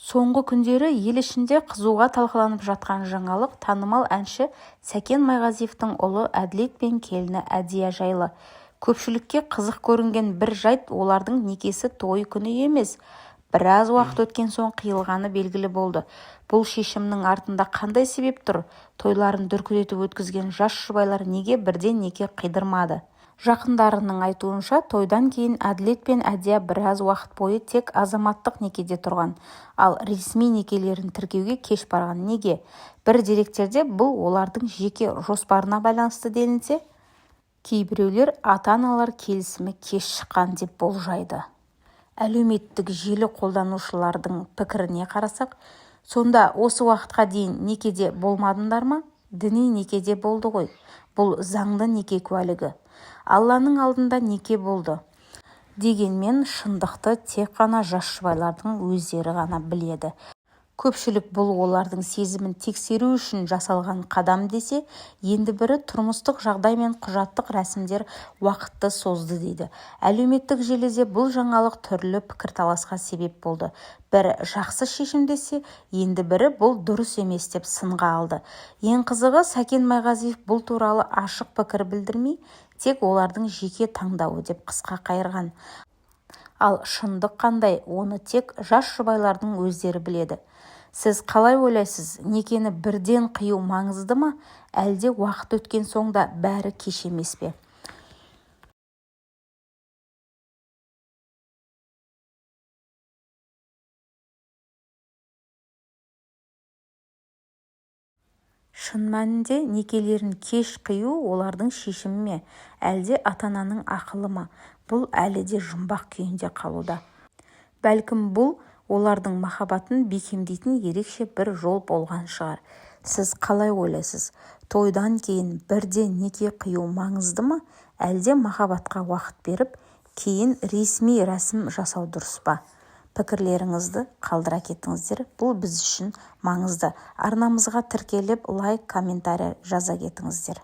Соңғы күндері ел ішінде қызуға талқыланып жатқан жаңалық танымал әнші Сәкен Майғазиевтің ұлы Әділет пен келіні Әдия жайлы. Көпшілікке қызық көрінген бір жайт олардың некесі той күні емес, біраз уақыт өткен соң қиылғаны белгілі болды. Бұл шешімнің артында қандай себеп тұр? Тойларын дүркіретіп өткізген жас жұбайлар неге бірден неке қидырмады? Жақындарының айтуынша, тойдан кейін Әділет пен Әдия біраз уақыт бойы тек азаматтық некеде тұрған. Ал ресми некелерін тіркеуге кеш барған. Неге? Бір деректерде бұл олардың жеке жоспарына байланысты делінсе, кейбіреулер ата-аналар келісімі кеш шыққан деп болжайды. Әлеуметтік желі қолданушылардың пікіріне қарасақ, сонда осы уақытқа дейін некеде болмадыңдар ма? Діни некеде болды ғой. Бұл заңды неке куәлігі. Алланың алдында неке болды. Дегенмен шындықты тек қана жас жұбайлардың өздері ғана біледі. Көпшілік бұл олардың сезімін тексеру үшін жасалған қадам десе, енді бірі тұрмыстық жағдай мен құжаттық рәсімдер уақытты созды дейді. Әлеуметтік желіде бұл жаңалық түрлі пікірталасқа себеп болды. Бірі жақсы шешім десе, енді бірі бұл дұрыс емес деп сынға алды. Ең қызығы, Сәкен Майғазиев бұл туралы ашық пікір білдірмей, тек олардың жеке таңдауы деп қысқа қайырған. Ал шындық қандай, оны тек жас жұбайлардың өздері біледі. Сіз қалай ойлайсыз, некені бірден қию маңызды ма, әлде уақыт өткен соң да бәрі кеш емес пе? Шын мәнінде некелерін кеш қию олардың шешімі ме, әлде ата-ананың ақылы ма, бұл әлі де жұмбақ күйінде қалуда. Бәлкім, бұл олардың махаббатын бекемдейтін ерекше бір жол болған шығар. Сіз қалай ойлайсыз, тойдан кейін бірден неке қию маңызды ма, әлде махаббатқа уақыт беріп, кейін ресми рәсім жасау дұрыс па? Пікірлеріңізді қалдыра кетіңіздер, бұл біз үшін маңызды. Арнамызға тіркеліп, лайк, комментарий жаза кетіңіздер.